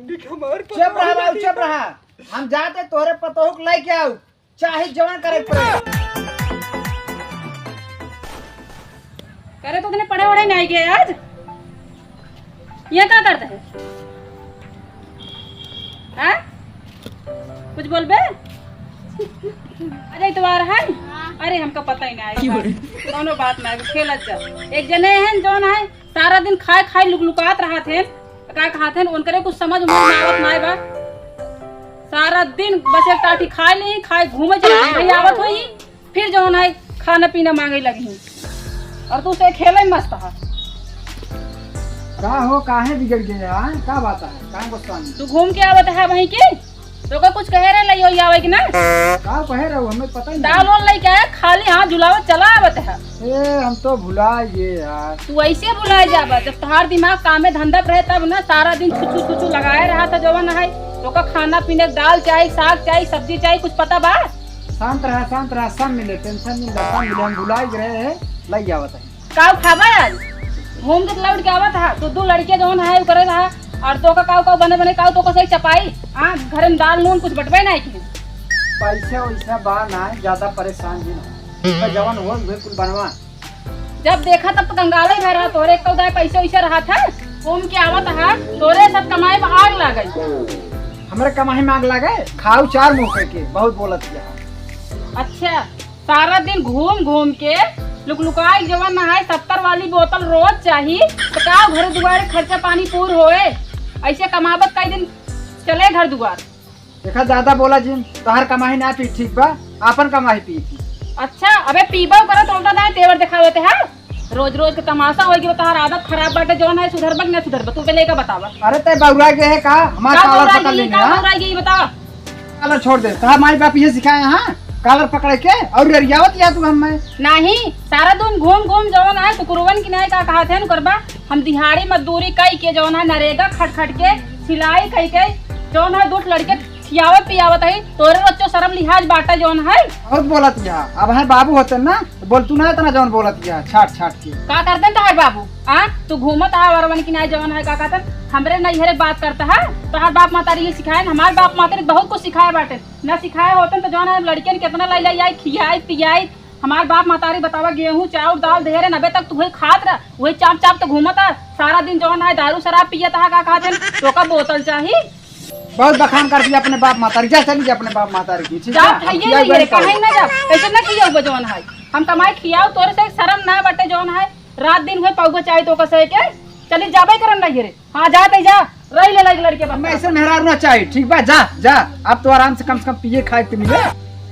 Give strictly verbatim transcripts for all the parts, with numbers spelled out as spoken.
चुप रहा बाबू, चुप रहा। हम जाते तोहरे पतोह के लेके आऊ, चाहे जवन करे के पड़े। करे तो तने पढ़े वढ़े नहीं गए आज, ये का करते है? हाँ? कुछ बोलबे? आज इतवार है। अरे, हमका पता ही ना है। कौनो बात ना है, खेलत जा। एक जने हैं जौन है, सारा दिन खाए खाए लुकलुकात रहत हैं। का कहत हैं, उनकरे कुछ समझ उमझ में आवत नाय बा। सारा दिन बस एक टाटी खाए ली, खाए घूमे चले, कहीं आवत होई, फिर जौन है खाना पीना मांगे लगी। और तू से खेले मस्त है। का हो, काहे बिगड़ गए यार? का बात है? का गुस्सा में? तू घूम के आवत है वहीं के? तोका कुछ कहे रहे लइयो आवे कि ना? का कहे रहो, हमें पता ही नहीं। दाल वाल लेके आया, खाली हाथ झुलावत चला आवत है। ए, हम तो भुला गए यार। तू ऐसे भुला जाबा, जब तोहार दिमाग कामे धंधा पे रहे तब ना, सारा दिन छुचू छुचू लगाए रहा था जवन है। तोका खाना पीने के दाल चाही, साग चाही, सब्जी चाही, कुछ पता बा? शांत रहा, शांत रहा, सब मिले, tension नहीं ले, सब मिले, हम भुला ही रहे हैं, लग जावत है। काऊ खाबा आज? घूम के लौट के आवत हा, दो दो लड़के जौन है, उ करे रहा, और तोका काऊ काऊ बने बने काऊ तोका सही चपाई, हाँ, घर में दाल नून कुछ बटबे नहीं की। पैसा वैसा बा ना, ज्यादा परेशान भी ना, तो जवन हो उहे कुल बनवा। जब देखा तब तो कंगाले भय रहा, तोरे एक तो उदाय पैसे वैसे रहा था, घूम के आवत हा, तोरे सब कमाई में आग लागल। हमरे कमाई में आग लागे, खाऊ चार मुंह करके, बहुत बोलत किया। अच्छा, सारा दिन घूम घूम के लुकलुकाई जवन नहाए सत्तर वाली बोतल रोज चाही, तो का घर दुआरे खर्चा पानी पूर होए? ऐसे कमाबत कई दिन चले घर दुआर। देखा, ज्यादा बोला जिन, तोहार कमाई ना पी, ठीक बा, आपन कमाई पी थी। अच्छा, अबे पीबा करे तो उल्टा दाएं तेवर दिखावत है। रोज रोज के तमाशा होई गयो, तोहार आदत खराब बाटे, जौन है सुधरबा कि ना सुधरबा, तू पहले एका बतावा। अरे तै बौरा गए है का? हमार का कॉलर बौरा पकड़ गई, लेने, का हाँ? बौरा गई, बतावा। कॉलर छोड़ दे, तोहार माई बाप ये सिखाए, हाँ? कॉलर पकड़े के और रेरियावत या तू हम में। नहीं, सारा दिन घूम घूम जौन है कुकुरवन की नहीं का कहा थे नु करबा, हम दिहाड़ी मजदूरी कई के जौन है नरेगा खट खट के सिलाई कई के जौन है दो लड़के खियावत पियावत है, तोरे बच्चों शर्म लिहाज बाटा जौन है। बहुत बोलत या, अब है बाबू होते ना, तो बोल तू ना इतना जौन बोलत या, छाट छाट के। का करते तोहर बाबू? आ, तू घूमत आ वरवन की ना जौन है, का कहतन, हमरे नैहरे बात करता है, तोहर बाप महतारी ये सिखाए, हमार बाप महतारी बहुत कुछ सिखाए बाटे, ना सिखाए होतन तो जौन है लड़कियन कितना लाई लाई आई, खियाई पियाई, हमार बाप महतारी बतावा गेहूं चाउर दाल दे रहे, अबे तक तू वही खात रह, वही चाप चाप तो घूमत आ, सारा दिन जौन है दारू शराब पियत आ, का कहतन, तोका बोतल चाही। बहुत बखान कर दिया अपने बाप महतारी, जा चली जा अपने बाप महतारी की, ठीक जात है? है ये अब नहीं है, कहीं कहीं ना जा, ऐसे ना किया हुआ जौन है। हम कमाए खियाओ, तोरे से शर्म ना बटे जौन है। रात दिन हुए पौवा चाहे तो कसे के, चली जाबे करन नहीं रे। हाँ, जाते जा, रही ले लड़के, लड़के बस। मैं ऐसे मेहरारू ना चाही, ठीक बा? जा, जा, अब तो आराम से कम से कम पिए खाए के मिले।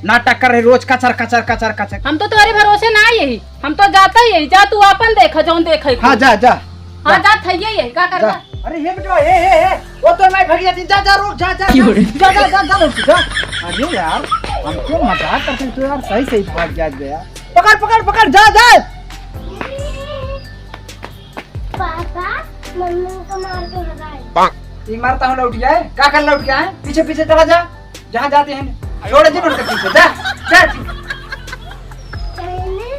नाटक कर रहे रोज, कचर, कचर, कचर, कचर। हम तो तोरे भरोसे ना यही, हम तो जाता ही यही। जा तू आपन देख, जौन देखे हाँ, को। जा, जा। हाँ, जा। जा, थइये ये, का करबा? जा। अरे, ये बेटवा, हे, हे, हे, वो तो मैं भगिया थी, जा, जा, रोक, जा, जा, क्यों रे? जा, जा, जा, जा, रोक, जा। अरे यार, हम क्यों मजाक करते हैं, तो यार सही, सही भाग जात गया। पकड़, पकड़, पकड़, जा, जा। पापा, मम्मी को मार के भगाए। ये मारता हूँ लौट गया है, का कर लौट गया है? पीछे, पीछे चला जा। जहाँ जाते हैं, छोड़ दे उनके पीछे, जा, जा तू। पहले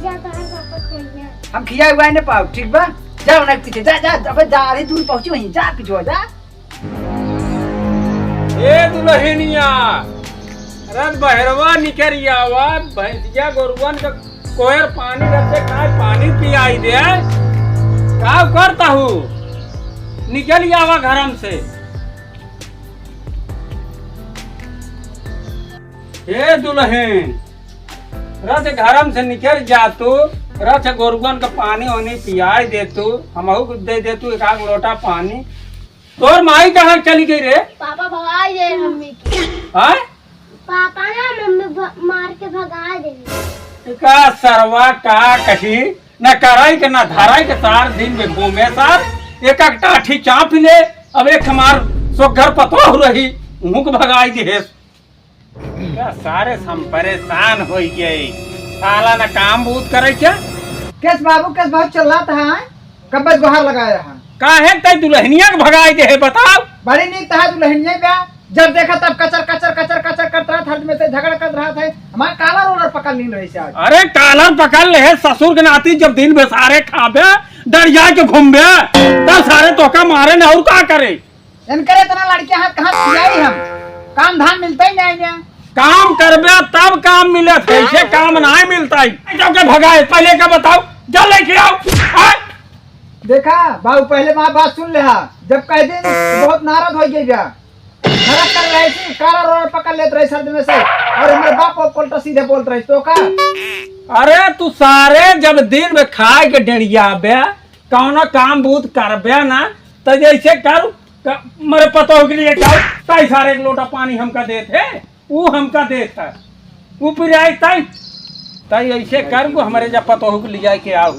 जा बाहर वापस चल जा। हम खिया हुआ है ना पाओ, ठीक बा? जा उनके पीछे, जा, जा, अबे जा, अरे दूर पहुँची वहीं, जा पीछे जा। ए दुल्हनिया, रात बहरवा निकल आवा, भैंसिया गोरुअन के कोयर पानी रखे खाए, पानी पियाई दे। का करता हूँ? निकल आवा घरम से। हे दुल्हन, रथ घरम से निकल जा तू, रथ गोरुअन का पानी वानी पियाई दे तू, हमहू को दे दे तू एक आध लोटा पानी। तोर माई कहाँ चली गई रे? पापा भगाई दे मम्मी के। हाँ? पापा ना मम्मी भ-, मार के भगा दे। का सरवा का कही, न कराई के न धराई के, सार दिन में घूमे सार, एक एक टाठी चाप ले, अब एक हमार सोघर पतोह रही, उहू के भगाई दिहेस। का सारे हम परेशान होई गए, साला न काम बूत करे क्या? केस बाबू, केस बाबू चिल्लात है, कब्बे गोहार लगाए रहा। काहे तै दुल्हनिया के भगाई दे है, बताओ? बड़ी नीक तहा दुल्हनिया बा, जब देखा तब कचर, कचर, कचर, कचर करत रहत, हर में से झगड़ा करत रहत है। हमार कॉलर वॉलर पकड़ लीन रही से आज। अरे कॉलर पकड़ ले है, ससुर के नाती जब दिन भर सारे खाबे, डरिया के घूमबे, तब सारे तोका मारे न और का करे? इनकर इतना लड़के हाथ कहाँ खियाई हम? काम धाम मिलता ही नहीं है। काम करबे तब काम मिलत है, ऐसे काम नहीं मिलता है। जाओ के भगाए, पहले का बताओ, जा लेके आओ। हाँ? देखा बाबू, पहले माँ बात सुन ले हा। जब कह दिन बहुत नाराज हो गई बा। भड़क कर रहे थी, काला रोड पकड़ लेत रहे सर्द में से, और हमारे बाप को उल्टा सीधे बोलत रहे तो का? अरे तू सारे जब दिन में खाए के डेढ़िया बे, कौनो काम बूत करबे ना, तो जैसे कर, क-, मरे पतोह के लिए जाओ, ताई सारे एक लोटा पानी हमका देत है, ऊ हमका देत है, ऊ पिराई ताई, ताई ऐसे कर, वो हमारे जब पतोह के लिए जाए के आओ।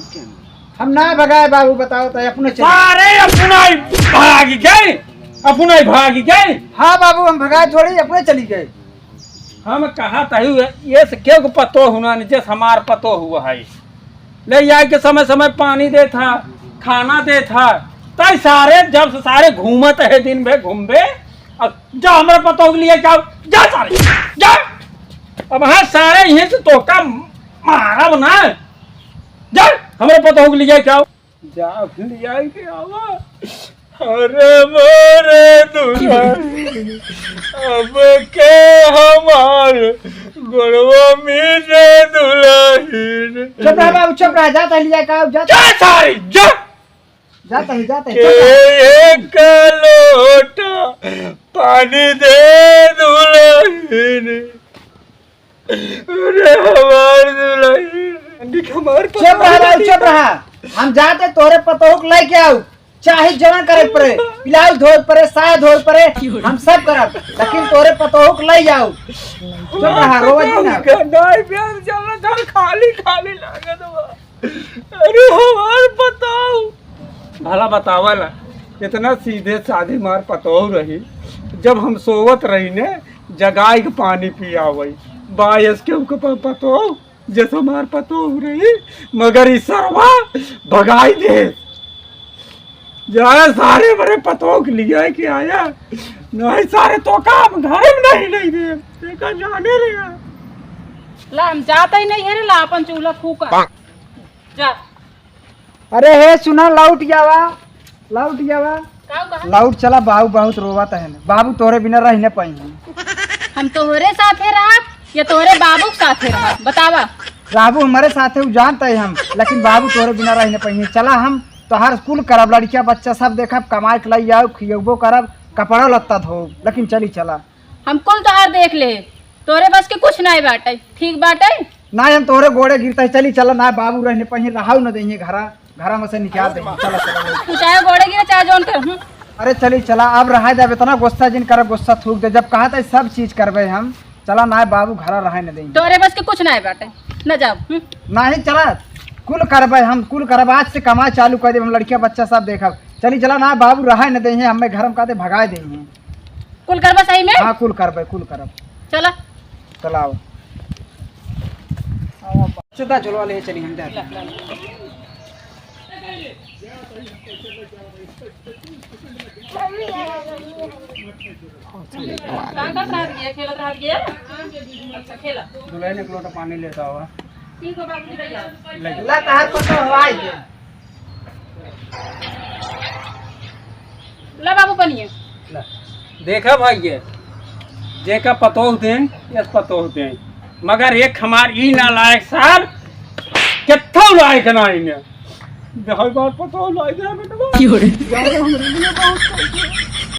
हम ना भगाए बाबू, बताओ तो अपने चले। सारे अपना ही भाग गए, अपना ही भाग गए। हाँ बाबू, हम भगाए थोड़ी, अपने चली गए। हम कहा तही हुए, ये से केहू के पतोह हुआ नहीं, जैसे हमार पतोह हुआ है। ले आए के समय समय पानी देत है, खाना देत है। तई सारे जब से सारे घूमत है दिन भर घूमबे, अब जा हमरे पतोह के लिए जाओ, जा सारे, जा। अब हाँ सारे यहीं से तोहका मारब ना, जा हमरे पतोह के लिए जाओ। जा लिया के आवा। अरे मोरे दुल्हन, अब के हमार गोड़वा में रे दुल्हन। चुप रह बाबू, चुप रह, जात है लिया का, जात जा सारी, जा। जात है, जात है, के चुप रह। एक लोटा पानी दे दुल्हन। अरे हमार दुल्हन, हमार चुप रहा बाबू, चुप रहा। हम जाते तोरे पतोह के लेके आऊ, चाहे जवन करे पड़े, पिलाऊ धोए पड़े, साया धोए पड़े, हम सब करब, लेकिन तोरे पतोह के ले जाऊ। चुप रहा, रोवा जी ना। नहीं प्यार चल रहा, घर खाली खाली लागत बा। अरे हमार पतोह। भला बतावा ला, इतना सीधे साधे मार पतोह रही, जब हम सोवत रही ने, जगाई के पानी पियावई। बायस के ओके प-, पतोह, जैसे मार पतोह रही, मगर ई सरवा भगाई दे। जाए सारे मरे पतोह के लिए के आया, नहीं सारे तोका हम घर में नहीं, नहीं दे। देखा जाने रे यार। ला, हम जाता ही नहीं है रे, ला अपन चूल्हा फूका। जा। अरे हे सुना, लौट जावा, लौट जावा। का कहा? लौट चला, बाबू बहुत रोवत है। बाबू तोरे बिना रह न पाई हम। हम तोहरे साथे रहब या तोहरे बाबू के साथे रहब? बतावा। रहबू हमारे साथे, उ जानत है हम, लेकिन बाबू तोरे बिना रह न पाई। चला हम तोहार कुल करब, लड़किया बच्चा सब देखब, कमाई के लाई आऊ, खियबो करब, कपड़ा लत्ता धोब, लेकिन चली चला। हम कुल तोहार देख ले, तोरे बस के कुछ नाई बाटे, ठीक बाटे? नाई, हम तोहरे गोड़े गिरता है, चली चला, ना बाबू रहने पइहे, रहाऊ न देइहे घरा, घरा में से निकाल देइहे, चला, चला, चला। तू चाहे गोड़े गिरे, चाहे जौन कर, हम्म। अरे चली चला, अब रहाई दे, अब इतना गुस्सा जिन कर, गुस्सा थूक दे, जब कहा था सब चीज करबे हम, चला, ना बाबू घरा रहाई न देइहे। तोरे बस के कुछ नाई बाटे, न जाओ, हम्म। नाई चला, कुल करबे हम, कुल करब, आज से कमाई चालू कर देब हम, लड़किया बच्चा सब देखब, चली चला, ना बाबू रहाई न देइहे, हमें घर में कहते भगाए देइहे। कुल करबा सही में? हाँ, कुल करबे, कुल करब। चला। चलाओ। सीधा झुलवा ले चली हम जाते हैं। का करत रहत गया? खेलत रहत गया? अच्छा, खेला। दुल्हन एक लोटा पानी लेता हुआ। ठीक है, बाबूजी, ले आओ। ले। ला, तहार पतोह हवाई के। ला बाबू पनिया। ला। देखा भाई, ये जेका पतोह दें, यस पतोह दें, मगर एक हमार ई नालायक सार केत्थो लायक ना इन्हें। भाई बात पतोह लाई दे बेटवा। क्यों रे? यार, हमरे लिए बहुत